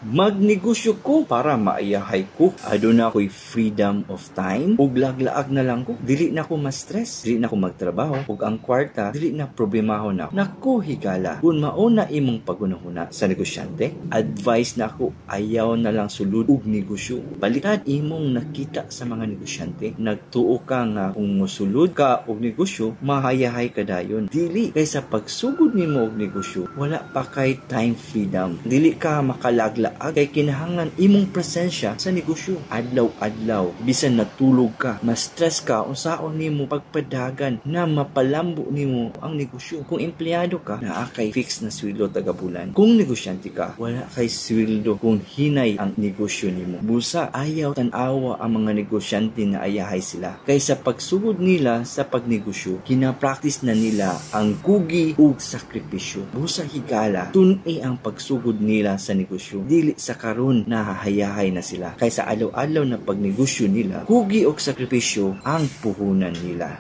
Magnegosyo ko para maayahay ko. Aduna ko'y freedom of time ug laglaag na lang ko. Dili na ko ma-stress, dili na ko magtrabaho ug ang kwarta dili na problemahon na. Naku, higala. Kung mao na imong paghunahuna sa negosyante, advice na ako, ayaw na lang sulod og negosyo. Baliktad imong nakita sa mga negosyante. Nagtuo ka nga kung mosulod ka og negosyo, mahayahay ka dayon. Dili, kay sa pagsugod nimo og negosyo, wala pa kay time freedom. Dili ka makalaglaag kay kinahanglan imong presensya sa negosyo. Adlaw-adlaw, bisan natulog ka, ma-stress ka unsaon nimo pagpadagan na mapalambo nimo ang negosyo. Kung empleyado ka, naa kay fix na sweldo taga bulan. Kung negosyante ka, wala kay sweldo kung hinay ang negosyo nimo. Busa ayaw tan-awa ang mga negosyante na ayahay sila. Kay sa pagsugod nila sa pagnegosyo, kina-practice na nila ang kugi ug sakripisyo. Busa, higala, tun-i ang pagsugod nila sa negosyo. Dili sa karon nahahayahay na sila. Kay sa adlaw-adlaw na pagnegosyo nila, kugi og sakripisyo ang puhunan nila.